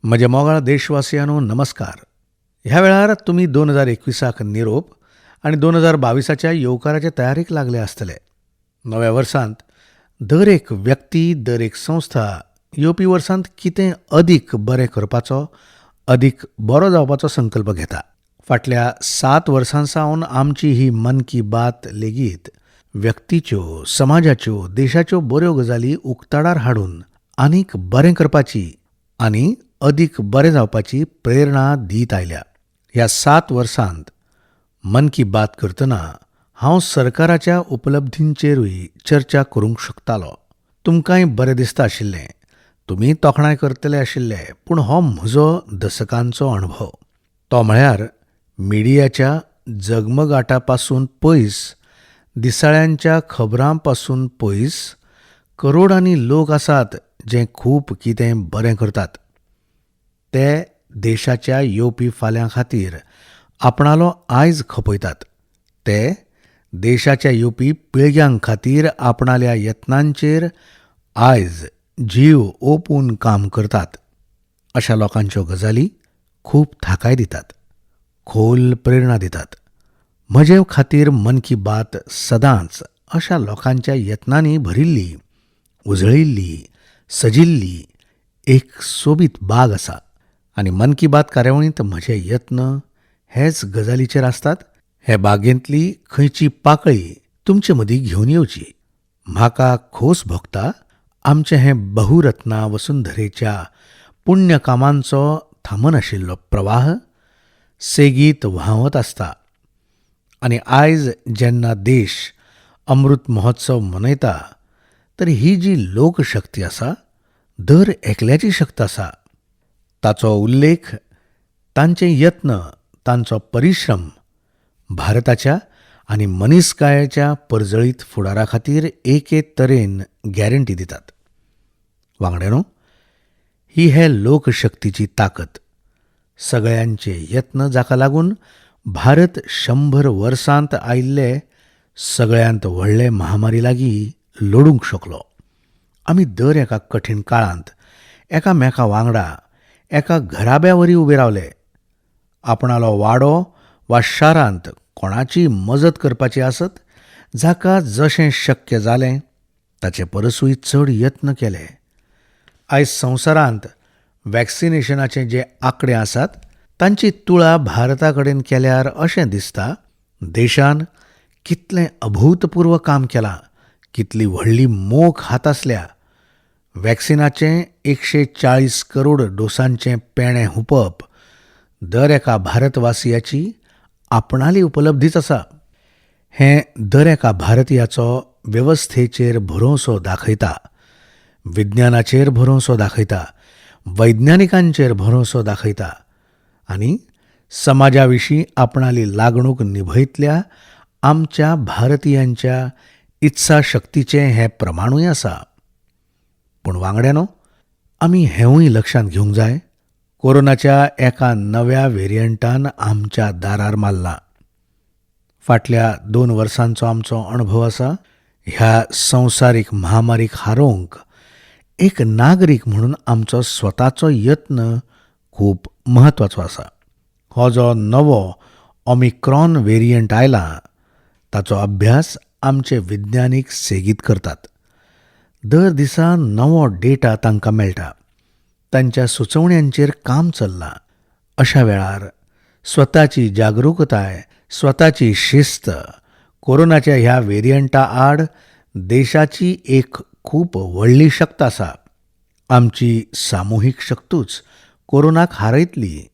म्हज्या मोगाळ देशवासियांनो, नमस्कार. ह्या वेळार तुमी 2021 निरोप आनी 2022 येवकाराचे तयारीक लागले आसतले. नव्या वर्सांत दर एक व्यक्ती, दर एक संस्था येवपी वर्सांत कितें अदीक बरें करपाचो, अदीक बरो जावपाचो संकल्प घेता. फाटल्या 7 वर्सां सावन आमची ही मन की बात लेगीत व्यक्तीच्यो, समाजाच्यो, देशाच्यो बऱ्यो गजाली उक्ताडार हाडून आनीक बरें करपाची आनी अदीक बरें जावपाची प्रेरणा दीत आयल्या. ह्या 7 वर्सांत मन की बात करतना हांव सरकाराच्या उपलब्धींचेरूय चर्चा करूंक शकतालो. तुमकांय बरें दिसता आशिल्लें, तुमी तोखणाय करतले आशिल्ले, पूण हो म्हजो दसकांचो अणभव. तो म्हळ्यार मिडियाच्या जगमगाटा पासून पयस, दिसाळ्यांच्या खबरां पासून पयस करोडांनी लोक आसात जे खूब कितें बरें करतात. ते देशाच्या येवपी फाल्यां खातीर आपणालो आयज खपयतात. ते देशाच्या येवपी पिळग्यां खातीर आपणाल्या यत्नांचेर आयज जीव ओपून काम करतात. अशा लोकांच्यो गजाली खूब थाकाय दितात, खोल प्रेरणा दितात. म्हजे खातीर मन की बात सदांच अशा लोकांच्या यत्नांनी भरिल्ली, उजळिल्ली, सजिल्ली एक सोबीत बाग आसा. आनी मन की बात कार्यावळींत म्हजे यत्न हेच गजालीचेर आसतात. हे बागेंतली खंयची पाकळी तुमचे मदीं घेवन येवची. म्हाका खोस भोगता आमचें हें बहुरत्ना वसुंधरेच्या पुण्यकामांचो थांबनाशिल्लो प्रवाह सेगीत व्हांवत आसता. आनी आयज जेन्ना देश अमृत महोत्सव मनयता तर ही जी लोकशक्ती आसा, दर एकल्याची शक्त आसा, ताचो उल्लेख, तांचे यत्न, तांचो परिश्रम भारताच्या आनी मनीसकायेच्या परजळीत फुडारा खातीर एके तरेन गॅरंटी दितात. वांगड्यानो, ही हे लोकशक्तीची ताकद, सगळ्यांचे यत्न जाका लागून भारत 100 वर्सांत आयिल्ले सगळ्यांत व्हडले महामारी लागीं लडूंक शकलो. आमी दर एका कठीण काळांत एकामेका वांगडा एका घराब्या वरी उबे रावले. आपणालो वाडो वा शारांत कोणाची मजत करपाची आसत, जाका जशें शक्य जालें ताचे परसूय चड यत्न केले. आयज संवसारांत वॅक्सिनेशनाचे जे आंकडे आसात तांची तुळा भारता कडेन केल्यार अशें दिसता देशान कितलें अभूतपूर्व काम केलां, कितली व्हडली मोख हातासल्या. वॅक्सिनाचें 140 करोड डोसांचें पेणें हुपप दर एका भारतवासियाची आपणाली उपलब्धीच आसा. हें दर एका भारतीयाचो वेवस्थेचेर भरोसो दाखयता, विज्ञानाचेर भरोसो दाखयता, वैज्ञानिकांचेर भरोसो दाखयता आनी समाजा विशीं आपणाली लागणूक निभयतल्या आमच्या भारतीयांच्या इत्साशक्तीचें हें प्रमाणूय आसा. पूण वांगड्यानो, आमी हेंवूय लक्षांत घेवंक जाय, कोरोनाच्या एका नव्या वेरियंटान आमच्या दारार मारला. फाटल्या 2 वर्सांचो आमचो अणभव आसा. ह्या संवसारीक महामारीक हारोवंक एक नागरीक म्हणून आमचो स्वताचो यत्न खूब म्हत्वाचो आसा. हो जो नवो ओमिक्रॉन वेरियंट आयला ताचो अभ्यास आमचे विज्ञानीक सेगीत करतात. दर दिसा नवो डेटा तांकां मेळटा, तांच्या सुचोवण्यांचेर काम चल्लां. अशा वेळार स्वताची जागृकताय, स्वताची शिस्त कोरोनाच्या ह्या वेरियंटा आड देशाची एक खूब व्हडली शक्त आसा. आमची सामुहीक शक्तूच कोरोनाक हारयतली.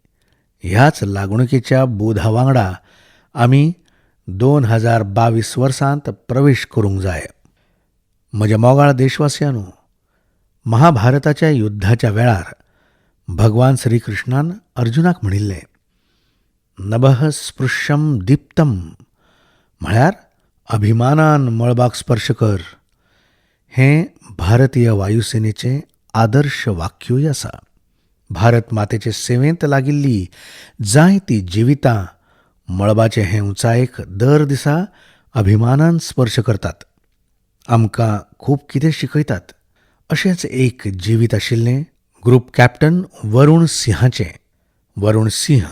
ह्याच लागणुकेच्या बोधा वांगडा आमी 2022 वर्सांत प्रवेश करूंक जाय. म्हज्या मोगाळ देशवासियांनो, महाभारताच्या युद्धाच्या वेळार भगवान श्रीकृष्णान अर्जुनाक म्हणिल्लें, नभः स्पृश्यम दीप्तम, म्हळ्यार अभिमानान मळबाक स्पर्श कर. हें भारतीय वायुसेनेचें आदर्श वाक्यूय आसा. भारत मातेचे सेवेंत लागिल्ली जायती जिवितां मळबाचे हे उंचायेक दर दिसा अभिमानान स्पर्श करतात, आमकां खूब कितें शिकयतात. अशेंच एक जिवीत आशिल्लें ग्रुप कॅप्टन वरुण सिंहाचें. वरुण सिंह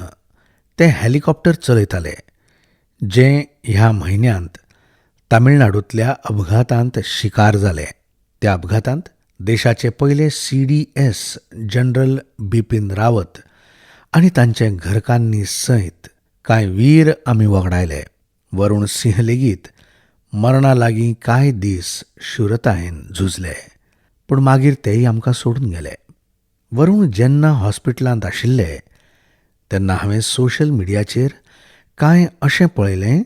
ते हॅलिकॉप्टर चलयताले, जें ह्या म्हयन्यांत तामिळनाडूंतल्या अपघातांत शिकार जालें. त्या अपघातांत देशाचे पयले CDS general Bipin Rawat आनी तांचे घरकान्नी सयत कांय वीर आमी वगडायले. वरुण सिंह लेगीत मरणा लागीं कांय दीस शुरतायेन झुजले, पूण मागीर तेय आमकां सोडून गेले. वरुण जेन्ना हॉस्पिटलांत आशिल्ले तेन्ना हांवें सोशल मिडियाचेर कांय अशें पळयलें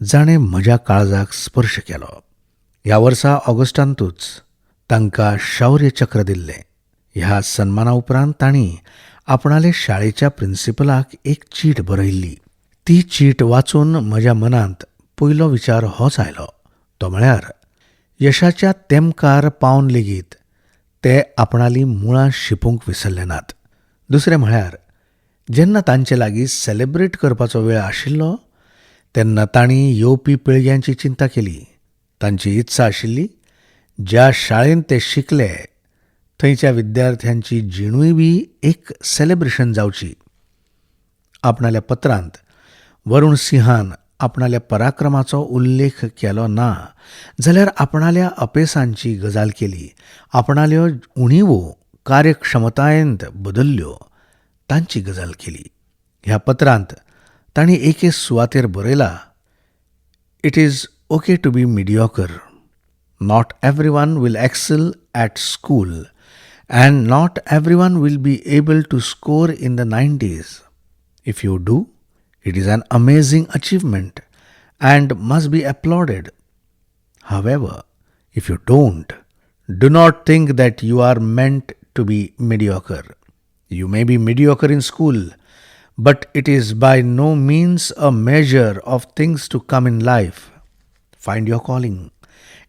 जाणें म्हज्या काळजाक स्पर्श केलो. ह्या वर्सा ऑगस्टांतूच तांकां शौर्य चक्र दिल्लें. ह्या सन्माना उपरांत तांणी आपणाले शाळेच्या प्रिन्सिपलाक एक चीट बरयल्ली. ती चीट वाचून म्हज्या मनांत पयलो विचार होच आयलो, तो म्हळ्यार यशाच्या तेमकार पावन लेगीत ते आपणालीं मुळां शिपूंक विसरले नात. दुसरें म्हळ्यार जेन्ना तांचे लागीं सेलेब्रेट करपाचो वेळ आशिल्लो तेन्ना तांणी येवपी पिळग्यांची चिंता केली. तांची इत्सा आशिल्ली ज्या शाळेंत ते शिकले थंयच्या विद्यार्थ्यांची जिणूय बी एक सेलेब्रेशन जावची. आपणाल्या पत्रांत वरुण सिंहान आपणाल्या पराक्रमाचो उल्लेख केलो ना जाल्यार आपणाल्या अपेसांची गजाल केली, आपणाल्यो उणिवो कार्यक्षमतायेंत बदल्ल्यो तांची गजाल केली. ह्या पत्रांत तांणी एके सुवातेर बरयला, it is okay to be mediocre. Not everyone will excel at school and not everyone will be able to score in the 90s. If you do, it is an amazing achievement and must be applauded. However, if you don't, do not think that you are meant to be mediocre. You may be mediocre in school, but it is by no means a measure of things to come in life. Find your calling.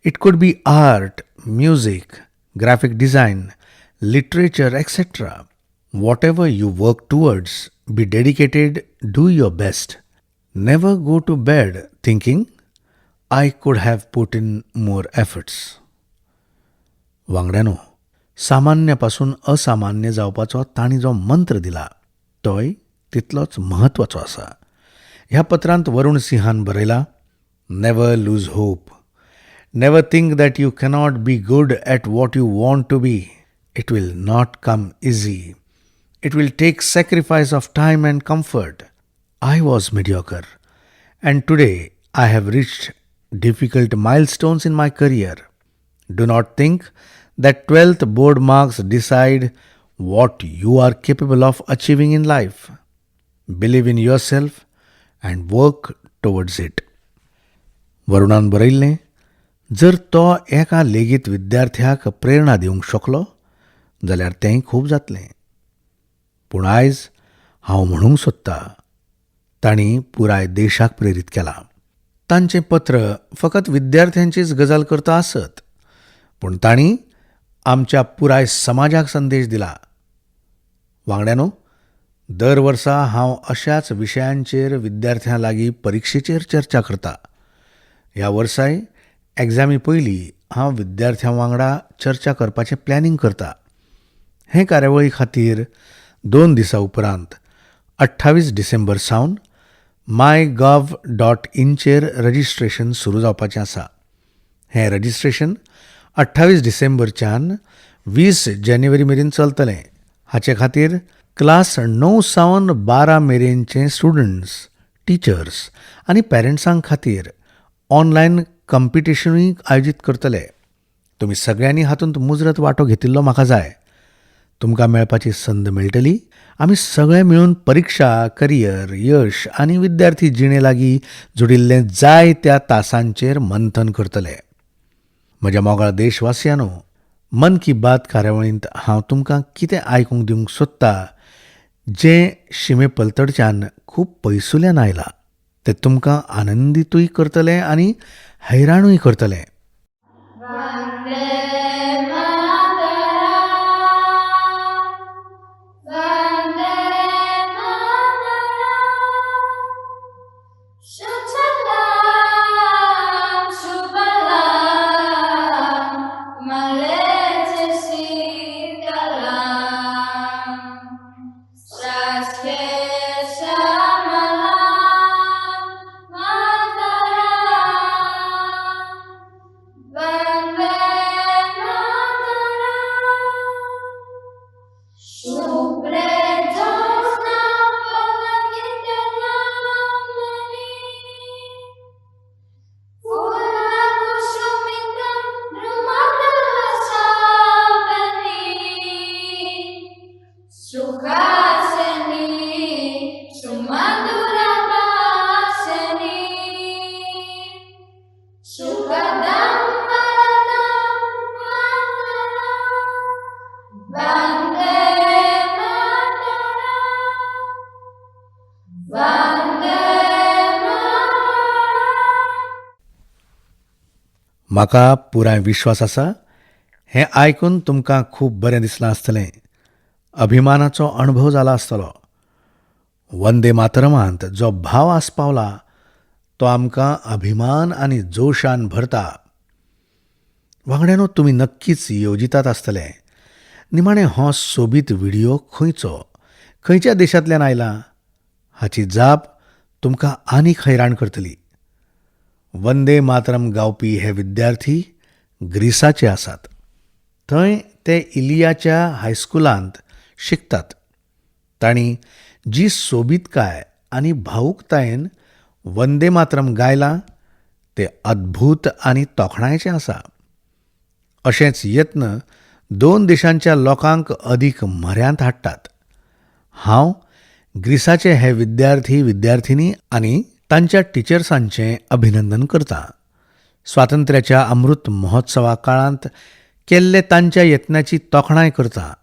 It could be art, music, graphic design, literature, etc. Whatever you work towards, be dedicated, do your best. Never go to bed thinking, I could have put in more efforts. वांगड्यानो, सामान्यापासून असामान्य जावपाचो तांणी जो मंत्र दिला तोय तितलोच म्हत्वाचो आसा. ह्या पत्रांत वरुण सिंहान बरयला, never lose hope. Never think that you cannot be good at what you want to be. It will not come easy. It will take sacrifice of time and comfort. I was mediocre, and today I have reached difficult milestones in my career. Do not think that 12th board marks decide what you are capable of achieving in life. Believe in yourself and work towards it. वरुणान बरयल्लें, जर तो एका लेगीत विद्यार्थ्याक प्रेरणा दिवंक शकलो जाल्यार तेंय खूब जातलें. पूण आयज हांव म्हणूंक सोदतां, तांणी पुराय देशाक प्रेरीत केला. तांचें पत्र फकत विद्यार्थ्यांचीच गजाल करता आसत, पूण तांणी आमच्या पुराय समाजाक संदेश दिला. वांगड्यानो, दर वर्सा हांव अशाच विशयांचेर विद्यार्थ्यां लागीं परिक्षेचेर चर्चा करता. ह्या वर्साय एग्जामी पयलीं हांव विद्यार्थ्यां वांगडा चर्चा करपाचें प्लॅनिंग करता. हे कार्यावळी खातीर 2 दिसां उपरांत 28 डिसेंबर सावन माय गॉव डॉट इनचेर रजिस्ट्रेशन सुरू जावपाचें आसा. हें रजिस्ट्रेशन 28 डिसेंबरच्यान 20 जानेवारी मेरेन चलतलें. हाचे खातीर क्लास 9 सावन 12 मेरेनचे स्टुडंट्स, टिचर्स आनी पॅरंट्सां खातीर ऑनलायन कॉम्पिटिशनूय आयोजीत करतले. तुमी सगळ्यांनी हातूंत मुजरत वांटो घेतिल्लो म्हाका जाय. तुमकां मेळपाची संद मेळटली. आमी सगळे मेळून परिक्षा, करियर, यश आनी विद्यार्थी जिणे लागीं जुडिल्ले जाय त्या तासांचेर मंथन करतले. म्हज्या मोगाळ देशवासियांनो, मन की बात कार्यावळींत हांव तुमकां कितें आयकूंक दिवंक सोदता जें शिमे पलतडच्यान खूब पयसुल्यान आयलां, तें तुमकां आनंदितूय करतलें आनी हैराणूय करतलें. Maleche Sitalam. सुखासनी सुमधुरभाषिणी सुखदां वरदां मातरम् वन्दे मातरम् वन्दे मातरम्. म्हाका पुराय विश्वास आसा, हें आयकून तुमकां खूब बरें दिसलां आसतलें, अभिमानाचो अणभव जाला आसतलो. वंदे मातरमांत जो भाव आस्पावला तो आमकां अभिमान आनी जोशान भरता. वांगड्यानो, तुमी नक्कीच येवजितात आसतले, निमाणें हो सोबीत व्हिडियो खंयचो, खंयच्या देशांतल्यान आयला? हाची जाप तुमकां आनीक हैराण करतली. वंदे मातरम गावपी हे विद्यार्थी ग्रीसाचे आसात. थंय ते इलियाच्या हायस्कुलांत शिकतात. तांणी जी सोबीतकाय आनी भावूकतायेन वंदे मातरम गायलां तें अद्भूत आनी तोखणायेचें आसा. अशेंच यत्न दोन देशांच्या लोकांक अदीक म्हऱ्यांत हाडटात. हांव ग्रीसाचे हे विद्यार्थी विद्यार्थिनी आनी तांच्या टिचर्सांचें अभिनंदन करतां. स्वातंत्र्याच्या अमृत महोत्सवा काळांत केल्ले तांच्या यत्नाची तोखणाय करतां.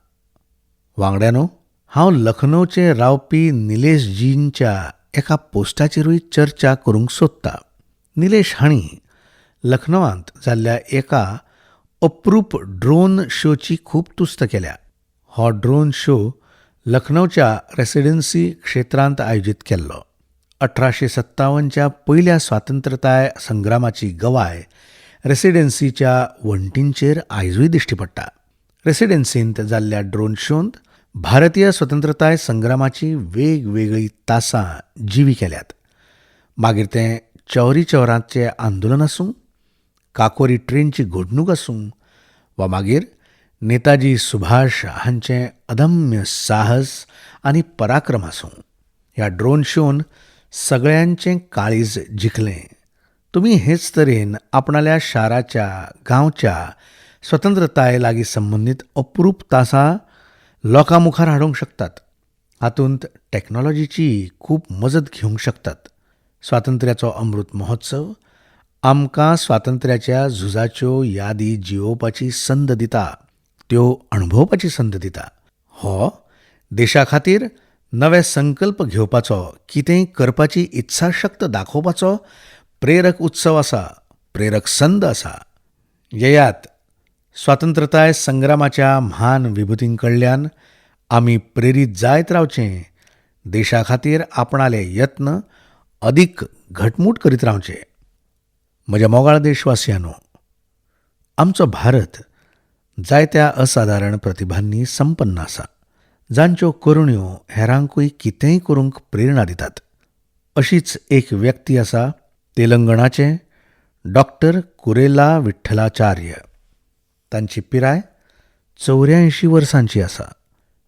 वांगड्यानो, हांव लखनौचे रावपी निलेशजींच्या एका पोस्टाचेरूय चर्चा करूंक सोदतां. निलेश हांणी लखनौवांत जाल्ल्या एका अप्रूप ड्रोन शोची खूब तुस्त केल्या. हो ड्रोन शो लखनौच्या रेसिडेन्सी क्षेत्रांत आयोजीत केल्लो. 1857च्या पयल्या स्वातंत्रताय संग्रामाची गवाय रेसिडेन्सीच्या वण्टींचेर आयजूय दिश्टी पडटा. रेसिडेन्सींत जाल्ल्या ड्रोन शोंत भारतीय स्वतंत्रताय संग्रामाची वेगवेगळीं तासां जिवी केल्यात. मागीर तें चौरी चौराचें आंदोलन आसूं, काकोरी ट्रेनची घडणूक आसूं वा मागीर नेताजी सुभाष हांचें अदम्य साहस आनी पराक्रम आसूं, ह्या ड्रोन शोन सगळ्यांचें काळीज जिखलें. तुमी हेच तरेन आपणाल्या शाराच्या, गांवच्या स्वतंत्रताये लागीं संबंदीत अप्रूप तासां लोकां मुखार हाडूंक शकतात. हातूंत टॅक्नोलॉजीची खूब मजत घेवंक शकतात. स्वातंत्र्याचो अमृत महोत्सव आमकां स्वातंत्र्याच्या झुजाच्यो यादी जियोवपाची संद दिता, त्यो अणभवपाची संद दिता. हो देशा खातीर नवे संकल्प घेवपाचो, कितेंय करपाची इत्साशक्त दाखोवपाचो प्रेरक उत्सव आसा, प्रेरक संद आसा. येयात, स्वातंत्रताय संग्रामाच्या म्हान विभुतीं कडल्यान आमी प्रेरीत जायत रावचें, देशा खातीर आपणाले यत्न अदीक घटमूट करीत रावचें. म्हज्या मोगाळ देशवासियांनो, आमचो भारत जायत्या असादारण प्रतिभांनी संपन्न आसा, जांच्यो करण्यो हेरांकूय कितेंय करूंक प्रेरणा दितात. अशीच एक व्यक्ती आसा तेलंगणाचे डॉक्टर कुरेला विठ्ठलाचार्य. तांची पिराय 84 वर्सांची आसा.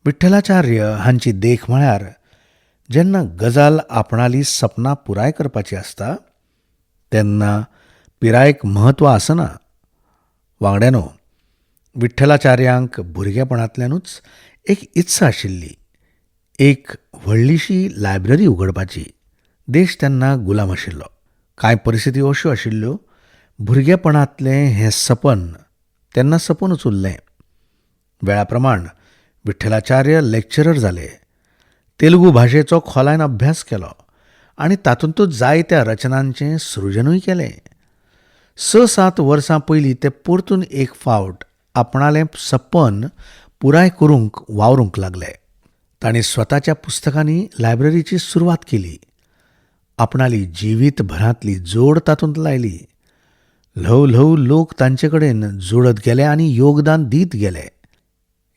विठ्ठलाचार्य हांची देख म्हळ्यार जेन्ना गजाल आपणाली सपनां पुराय करपाची आसता तेन्ना पिरायेक म्हत्व आसना. वांगड्यानो, विठ्ठलाचार्यांक भुरगेपणांतल्यानूच एक इत्सा आशिल्ली, एक व्हडलीशी लायब्ररी उगडपाची. देश तेन्ना गुलाम आशिल्लो. कांय परिस्थिती अश्यो आशिल्ल्यो, भुरगेपणांतलें हें सपन तेन्ना सपनूच उरलें. वेळा प्रमाण विठ्ठलाचार्य लेक्चरर जाले. तेलुगू भाशेचो खोलायन अभ्यास केलो आनी तातूंतच जायत्या रचनांचें सृजनूय केलें. 6-7 वर्सां पयलीं ते परतून एक फावट आपणालें सपन पुराय करूंक वावरूंक लागले. तांणी स्वताच्या पुस्तकांनी लायब्ररीची सुरवात केली. आपणाली जिवीतभरांतली जोड तातूंत लायली. ल्हव ल्हव लोक तांचे कडेन जोडत गेले आनी योगदान दीत गेले.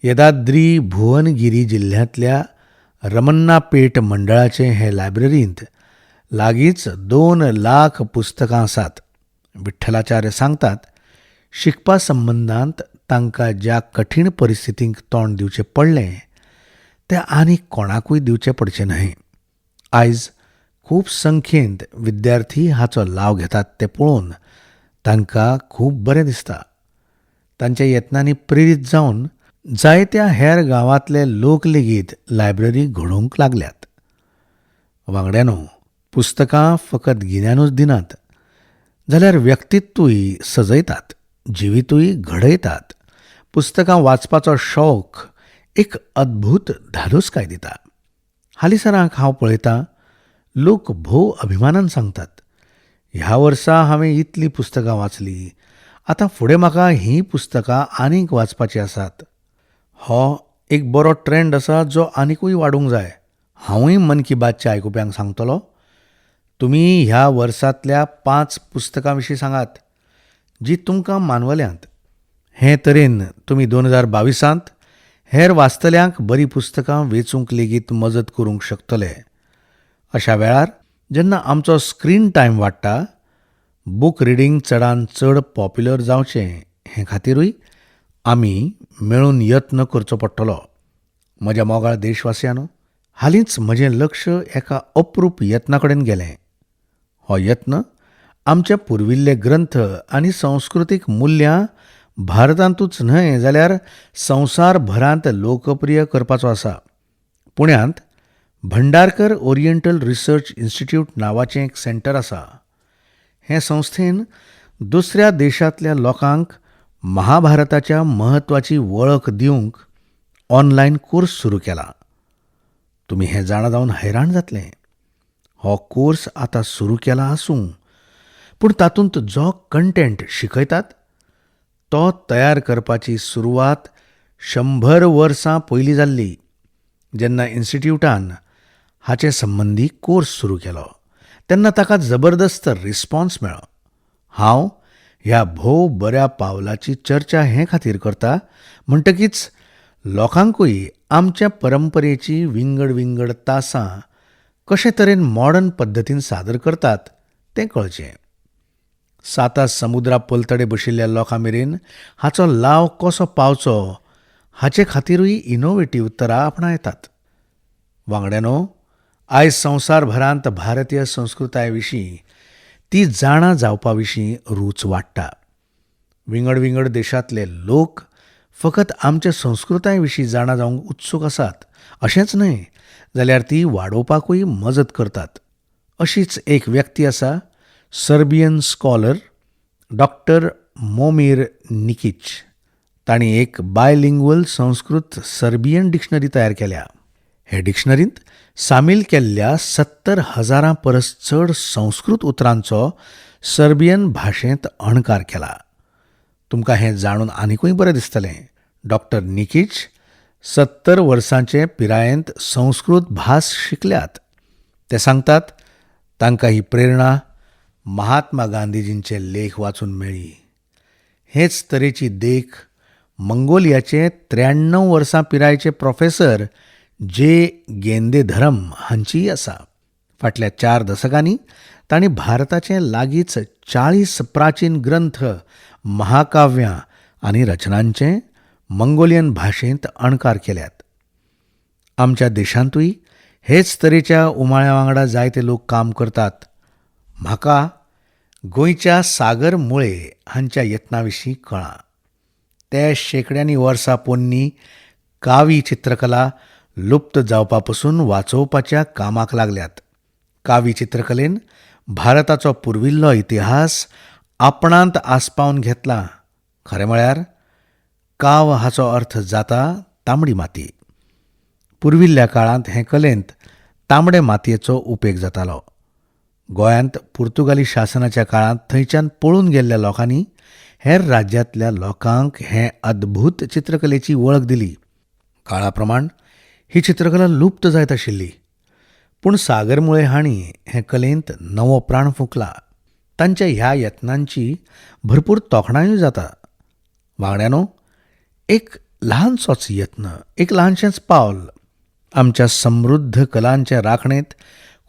येदाद्री भुवनगिरी जिल्ल्यांतल्या रमन्नापेट मंडळाचे हे लायब्ररींत लागींच 2 लाख पुस्तकां आसात. विठ्ठलाचार्य सांगतात, शिकपा संबंदांत तांकां ज्या कठीण परिस्थितींक तोंड दिवचें पडलें तें आनीक कोणाकूय दिवचें पडचें न्हय. आयज खूब संख्येंत विद्यार्थी हाचो लाव घेतात तें पळोवन तांकां खूब बरें दिसता. तांच्या यत्नांनी प्रेरीत जावन जायत्या हेर गांवांतले लोक लेगीत लायब्ररी घडोवंक लागल्यात. वांगड्यांनो, पुस्तकां फकत गिन्यानूच दिनात जाल्यार व्यक्तित्वूय सजयतात, जिवितूय घडयतात. पुस्तकां वाचपाचो शौक एक अद्भूत धादोसकाय दिता. हालींसराक हांव पळयतां लोक भोव अभिमानान सांगतात, ह्या वर्सा हांवें इतलीं पुस्तकां वाचलीं, आतां फुडें म्हाका हीं पुस्तकां आनीक वाचपाचीं आसात. हो एक बरो ट्रेंड आसा जो आनिकूय वाडूंक जाय. हांवूय मन की बातच्या आयकुप्यांक सांगतलो, तुमी ह्या वर्सांतल्या 5 पुस्तकां विशीं सांगात जी तुमकां मानवल्यांत. हे तरेन तुमी 2022 हेर वाचतल्यांक बरीं पुस्तकां वेंचूंक लेगीत मजत करूंक शकतले. अशा वेळार जेन्ना आमचो स्क्रीन टायम वाडटा, बूक रिडींग चडान चड पॉप्युलर जावचें हे खातीरूय आमी मेळून यत्न करचो पडटलो. म्हज्या मोगाळ देशवासियांनो, हालींच म्हजें लक्ष एका अप्रूप यत्ना कडेन गेलें. हो यत्न आमचे पुर्विल्ले ग्रंथ आनी संस्कृतीक मुल्यां भारतांतूच न्हय जाल्यार संवसारभरांत लोकप्रिय करपाचो आसा. पुण्यांत भंडारकर ओरिएंटल रिसर्च इन्स्टिट्यूट नांवाचें एक सेंटर आसा. हे संस्थेन दुसऱ्या देशांतल्या लोकांक महाभारताच्या म्हत्वाची वळख दिवंक ऑनलायन कोर्स सुरू केला. तुमी हें जाणा जावन हैराण जातले. हो कोर्स आतां सुरू केला आसूं, पूण तातूंत जो कंटेंट शिकयतात तो तयार करपाची सुरवात 100 वर्सां पयलीं जाल्ली, जेन्ना इन्स्टिट्यूटान हाचे संबंदी कोर्स सुरू केलो तेन्ना ताका जबरदस्त रिस्पॉन्स मेळ्ळो. हांव ह्या भोव बऱ्या पावलाची चर्चा हे खातीर करता म्हणटकीच लोकांकूय आमच्या परंपरेची विंगड विंगड तासां कशे तरेन मॉडर्न पद्दतीन सादर करतात तें कळचें. साता समुद्रा पलतडे बशिल्ल्या लोकां मेरेन हाचो लाव कसो पावचो हाचे खातीरूय इनोवेटीव तरा आपणायतात. वांगड्यांनो, आयज संवसारभरांत भारतीय संस्कृताये विशीं ती जाणा जावपा विशीं रूच वाडटा. विंगड विंगड देशांतले लोक फकत आमच्या संस्कृताये विशीं जाणा जावंक उत्सूक आसात अशेंच न्हय जाल्यार ती वाडोवपाकूय मजत करतात. अशीच एक व्यक्ती आसा, Serbian scholar doctor Momir Nikic. तांणी एक बायलिंग्वल संस्कृत सर्बियन डिक्शनरी तयार केल्या. हे डिक्शनरींत सामील केल्ल्या 70,000 परस चड संस्कृत उतरांचो सर्बियन भाशेंत अणकार केला. तुमकां हें जाणून आनिकूय बरें दिसतलें. डॉक्टर निकीच 70 वर्सांचे पिरायेंत संस्कृत भास शिकल्यात. ते सांगतात तांकां ही प्रेरणा महात्मा गांधीजींचे लेख वाचून मेळ्ळी. हेच तरेची देख मंगोलियाचे 93 वर्सां पिरायेचे प्रोफेसर जे गेंदेधरम हांचीय आसा. फाटल्या 4 दसकांनी तांणी भारताचे लागींच 40 प्राचीन ग्रंथ, महाकाव्यां आनी रचनांचे मंगोलियन भाशेंत अणकार केल्यात. आमच्या देशांतूय हेच तरेच्या उमाळ्या वांगडा जायते लोक काम करतात. म्हाका गोंयच्या सागर मुळे हांच्या यत्ना विशीं कळ्ळां. ते शेंकड्यांनी वर्सां पोन्नी कावी चित्रकला लुप्त जावपा पसून वाचोवपाच्या कामाक लागल्यात. कावी चित्रकलेन भारताचो पुर्विल्लो इतिहास आपणांत आस्पावन घेतला. खरें म्हळ्यार काव हाचो अर्थ जाता तांबडी माती. पुर्विल्ल्या काळांत हे कलेंत तांबडे मातयेचो उपेग जातालो. गोंयांत पुर्तुगाली शासनाच्या काळांत थंयच्यान पळून गेल्ल्या लोकांनी हेर राज्यांतल्या लोकांक हे अद्भूत चित्रकलेची वळख दिली. काळा प्रमाण ही चित्रकला लुप्त जायत आशिल्ली, पूण सागर मुळे हांणी हे कलेंत नवो प्राण फुंकला. तांच्या ह्या यत्नांची भरपूर तोखणायूय जाता. वांगड्यांनो, एक ल्हानसोच यत्न, एक ल्हानशेंच पावल आमच्या समृद्ध कलांचे राखणेंत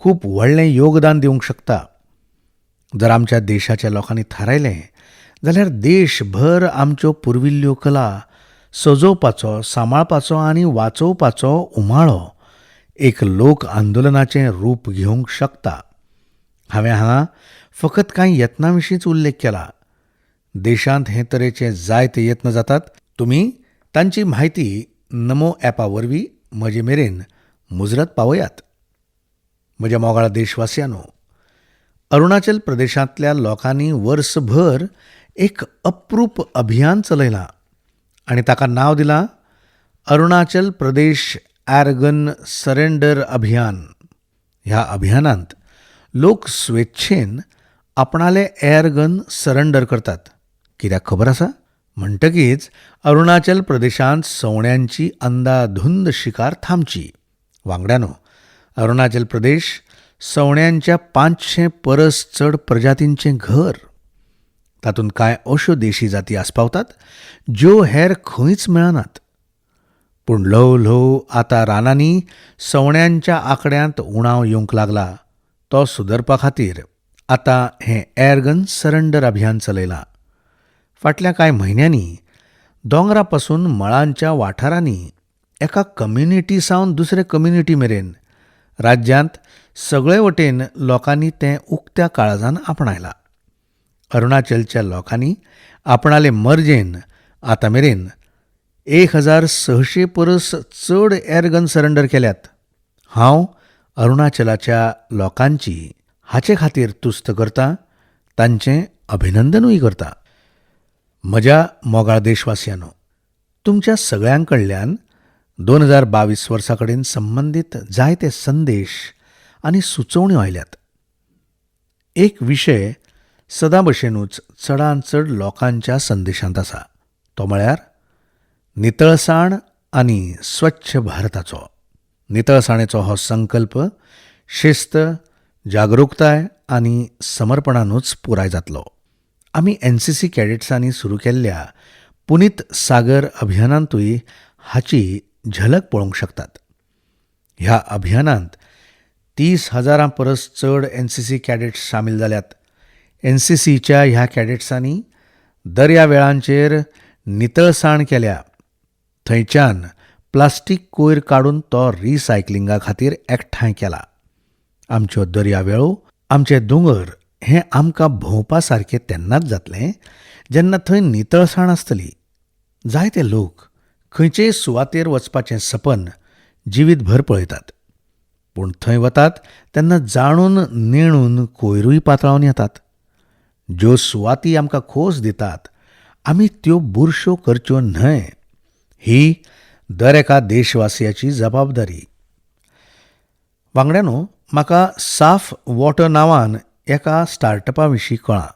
खूब व्हडलें योगदान दिवंक शकता. जर आमच्या देशाच्या लोकांनी थारायलें जाल्यार देशभर आमच्यो पुर्विल्ल्यो कला सजोवपाचो, सांबाळपाचो आनी वाचोवपाचो उमाळो एक लोक आंदोलनाचें रूप घेवंक शकता. हांवें हांगा फकत कांय यत्नां विशींच उल्लेख केला. देशांत हे तरेचे जायते यत्न जातात. तुमी तांची म्हायती नमो ॲपा वरवीं म्हजे मेरेन मुजरत पावयात. म्हज्या मोगाळ देशवासियांनो, अरुणाचल प्रदेशांतल्या लोकांनी वर्सभर एक अप्रूप अभियान चलयलां आनी ताका नांव दिलां अरुणाचल प्रदेश ॲरगन सरेंडर अभियान. ह्या अभियानांत लोक स्वेच्छेन आपणाले एअरगन सरेंडर करतात. कित्याक खबर आसा? म्हणटकीच अरुणाचल प्रदेशांत सवण्यांची अंदाधुंद शिकार थांबची. वांगड्यांनो, अरुणाचल प्रदेश सवण्यांच्या 500 परस चड प्रजातींचें घर. तातूंत कांय अश्यो देशी जाती आस्पावतात ज्यो हेर खंयच मेळनात. पूण ल्हव ल्हव आतां रानांनी सवण्यांच्या आंकड्यांत उणाव येवंक लागला. तो सुदरपा खातीर आतां हें एअरगन सरेंडर अभियान चलयलां. फाटल्या कांय म्हयन्यांनी दोंगरा पसून मळांच्या वाठारांनी एका कम्युनिटी सावन दुसरे कम्युनिटी मेरेन राज्यांत सगळे वटेन लोकांनी तें उक्त्या काळजान आपणायलां. अरुणाचलच्या लोकांनी आपणाले मर्जेन आतां मेरेन 1600 परस चड एअरगन सरेंडर केल्यात. हांव अरुणाचलाच्या लोकांची हाचे खातीर तुस्त करता, तांचें अभिनंदनूय करता. म्हज्या मोगाळ देशवासियांनो, तुमच्या सगळ्यां कडल्यान 2022 वर्सा कडेन संबंदीत जायते संदेश आनी सुचोवण्यो आयल्यात. एक विशय सदां भशेनूच चडांत चड लोकांच्या संदेशांत आसा, तो म्हळ्यार नितळसाण आनी स्वच्छ भारताचो. नितळसाणेचो हो संकल्प शिस्त, जागृकताय आनी समर्पणानूच पुराय जातलो. आमी एनसीसी कॅडेट्सांनी सुरू केल्ल्या पुनीत सागर अभियानांतूय हाची झलक पळोवंक शकतात. ह्या अभियानांत 30,000 परस चड एनसीसी कॅडेट्स सामील जाल्यात. एनसीसीच्या ह्या कॅडेट्सांनी दर्यावेळांचेर नितळसाण केल्या. थंयच्यान प्लास्टीक कोयर काडून तो रिसायकलिंगा खातीर एकठांय केला. आमच्यो दर्यावेळो, आमचे दोंगर हें आमकां भोंवपा सारकें तेन्नाच जातलें जेन्ना थंय नितळसाण आसतली. जायते लोक खंयचेय सुवातेर वचपाचें सपन जिवीतभर पळयतात, पूण थंय वतात तेन्ना जाणून नेणून कोयरूय पातळावन येतात. ज्यो सुवाती आमकां खोस दितात आमी त्यो बुरश्यो करच्यो न्हय, ही दर एका देशवासियाची जबाबदारी. वांगड्यांनो, म्हाका साफ वॉटर नांवान एका स्टार्टअपा विशीं कळ्ळां.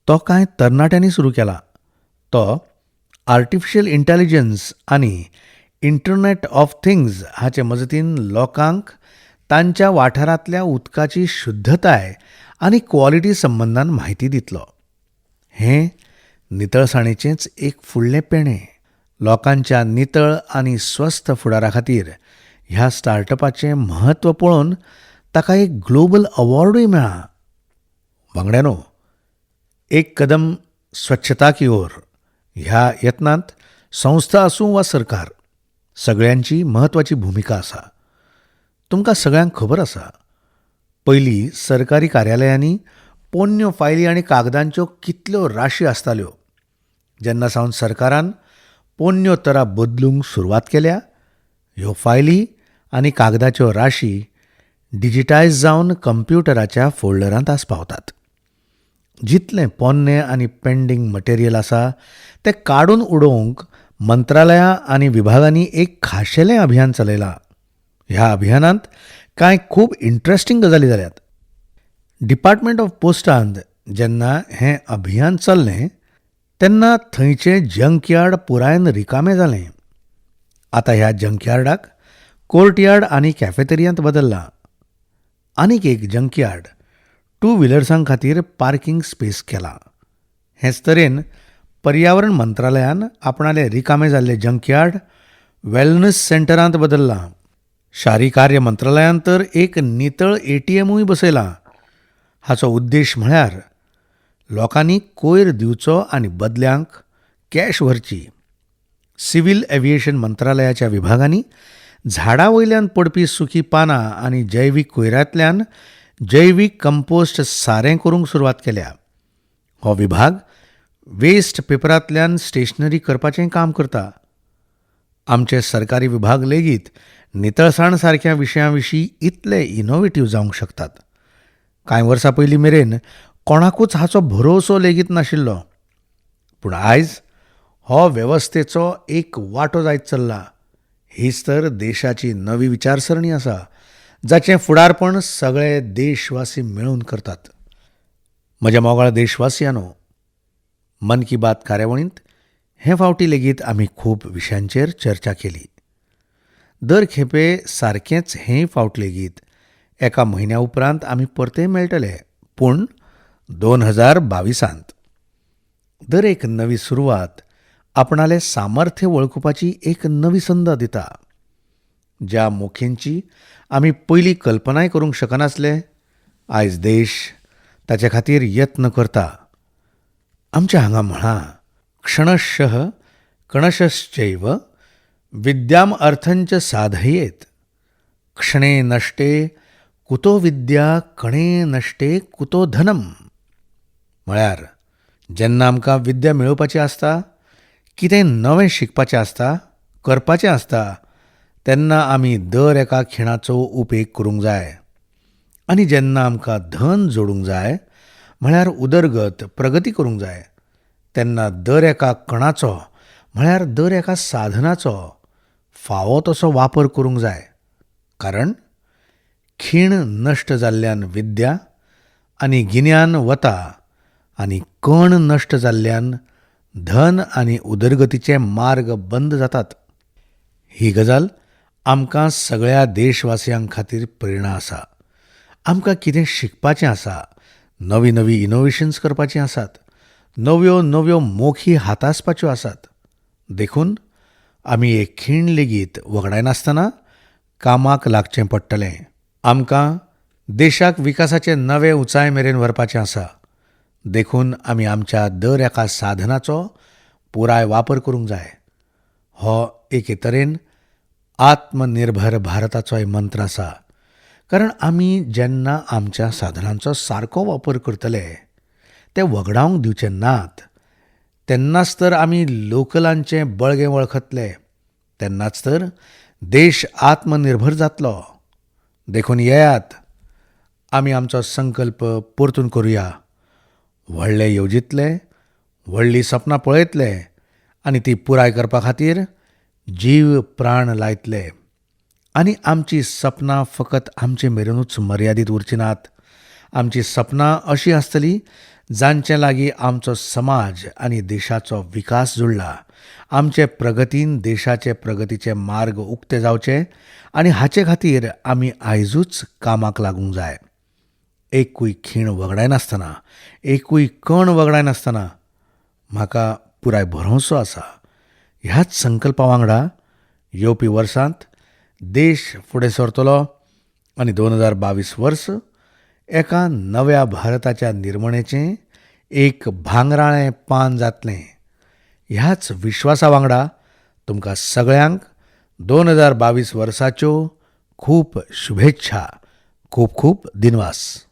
तो कांय तरणाट्यांनी सुरू केला. तो आर्टिफिशियल इंटेलिजन्स आनी इंटरनॅट ऑफ थिंग्स हाचे मजतीन लोकांक तांच्या वाठारांतल्या उदकाची शुद्धताय आनी क्वॉलिटी संबंदान म्हायती दितलो. हें नितळसाणेचेंच एक फुडलें पेणें. लोकांच्या नितळ आनी स्वस्थ फुडारा खातीर ह्या स्टार्टअपाचें म्हत्व पळोवन ताका एक ग्लोबल अवॉर्डूय मेळ्ळा. वांगड्यांनो, एक कदम स्वच्छता की ओर ह्या यत्नांत संस्था आसूं वा सरकार, सगळ्यांची म्हत्वाची भुमिका आसा. तुमकां सगळ्यांक खबर आसा, पयलीं सरकारी कार्यालयांनी पोन्न्यो फायली आनी कागदांच्यो कितल्यो राशी आसताल्यो. जेन्ना सावन सरकारान पोन्न्यो तरा बदलूंक सुरवात केल्या, ह्यो फायली आनी कागदाच्यो राशी डिजिटायज जावन कंप्युटराच्या फोल्डरांत आस्पावतात. जितलें पोन्नें आनी पेंडींग मटेरियल आसा तें काडून उडोवंक मंत्रालयां आनी विभागांनी एक खाशेलें अभियान चलयलां. ह्या अभियानांत कांय खूब इंट्रस्टींग गजाली जाल्यात. डिपार्टमेंट ऑफ पोस्टांत जेन्ना हें अभियान चल्लें तेन्ना थंयचें जंकयार्ड पुरायेन रिकामें जालें. आतां ह्या जंकयार्डाक कोर्टयार्ड आनी कॅफेतेरियांत बदल्लां. आनीक एक जंकयार्ड टू व्हिलर्सां खातीर पार्किंग स्पेस केलां. हेच तरेन पर्यावरण मंत्रालयान आपणाले रिकामे जाल्ले जंकयार्ड वेलनस सेंटरांत बदल्लां. शारी कार्य मंत्रालयान तर एक नितळ एटीएमूय बसयलां. हाचो उद्देश म्हळ्यार लोकांनी कोयर दिवचो आनी बदल्यांक कॅश व्हरची. सिव्हील एव्हिएशन मंत्रालयाच्या विभागांनी झाडां वयल्यान पडपी सुकी पानां आनी जैवीक कोयरांतल्यान जैवीक कंपोस्ट सारें करूंक सुरवात केल्या. हो विभाग वेस्ट पेपरांतल्यान स्टेशनरी करपाचें काम करता. आमचे सरकारी विभाग लेगीत नितळसाण सारक्या विशयां विशीं इतले इनोवेटीव जावंक शकतात. कांय वर्सां पयलीं मेरेन कोणाकूच हाचो भरवंसो लेगीत नाशिल्लो, पूण आयज हो वेवस्थेचो एक वांटो जायत चल्ला. हीच तर देशाची नवी विचारसरणी आसा, जाचें फुडारपण सगळे देशवासी मेळून करतात. म्हज्या मोगाळ देशवासियांनो, मन की बात कार्यावळींत हे फावटी लेगीत आमी खूब विशयांचेर चर्चा केली. दर खेपे सारकेंच हेय फावट लेगीत एका म्हयन्या उपरांत आमी परतेय मेळटले, पूण 2022. दर एक नवी सुरवात आपणालें सामर्थ्य वळखुपाची एक नवी संद दिता. ज्या मोखींची आमी पयलीं कल्पनाय करूंक शकनासले, आयज देश ताचे खातीर यत्न करता. आमच्या हांगा म्हळां, क्षणशः कणशश्चैव विद्याम अर्थंच साधयेत, क्षणे नश्टे कुतो विद्या कणे नश्टे कुतो धनम. म्हळ्यार जेन्ना आमकां विद्या मेळोवपाची आसता, कितें नवें शिकपाचें आसता, करपाचें आसता, तेन्ना आमी दर एका खिणाचो उपेग करूंक जाय. आनी जेन्ना आमकां धन जोडूंक जाय, म्हळ्यार उदरगत प्रगती करूंक जाय, तेन्ना दर एका कणाचो म्हळ्यार दर एका साधनाचो फावो तसो वापर करूंक जाय. कारण खीण नश्ट जाल्ल्यान विद्या आनी गिन्यान वता आनी कण नश्ट जाल्ल्यान धन आनी उदरगतीचे मार्ग बंद जातात. ही गजाल आमकां सगळ्या देशवासियां खातीर प्रेरणा आसा. आमकां कितें शिकपाचें आसा, नवी नवी इनोवेशन्स करपाचीं आसात, नव्यो नव्यो मोखी हातासपाच्यो आसात. देखून आमी एक खीण लेगीत वगडायनासतना कामाक लागचें पडटलें. आमकां देशाक विकासाचे नवे उंचाय मेरेन व्हरपाचें आसा. देखून आमी आमच्या दर एका साधनाचो पुराय वापर करूंक जाय. हो एके तरेन आत्मनिर्भर भारताचोय मंत्र आसा. कारण आमी जेन्ना आमच्या साधनांचो सारको वापर करतले, ते वगडावंक दिवचे नात, तेन्नाच तर आमी लोकलांचें बळगें वळखतले, तेन्नाच तर देश आत्मनिर्भर जातलो. देखून येयात, आमी आमचो संकल्प परतून करुया. व्हडलें येवजितले, व्हडलीं सपनां पळयतले आनी ती पुराय करपा खातीर जीव प्राण लायतले. आनी आमचीं सपनां फकत आमचे मेरेनूच मर्यादीत उरचीं नात. आमचीं सपनां अशीं आसतलीं जांचे लागीं आमचो समाज आनी देशाचो विकास जुळ्ळा. आमचे प्रगतीन देशाचे प्रगतीचे मार्ग उक्ते जावचे आनी हाचे खातीर आमी आयजूच कामाक लागूंक जाय. एकूय खीण वगडायनासतना, एकूय कण वगडायनासतना. म्हाका पुराय भरवंसो आसा, ह्याच संकल्पा वांगडा येवपी वर्सांत देश फुडें सरतलो आनी 2022 वर्स एका नव्या भारताच्या निर्मणेचें एक भांगराळें पान जातलें. ह्याच विश्वासा वांगडा तुमकां सगळ्यांक 2022 वर्साच्यो खूब शुभेच्छा. खूब खूब दिनवास.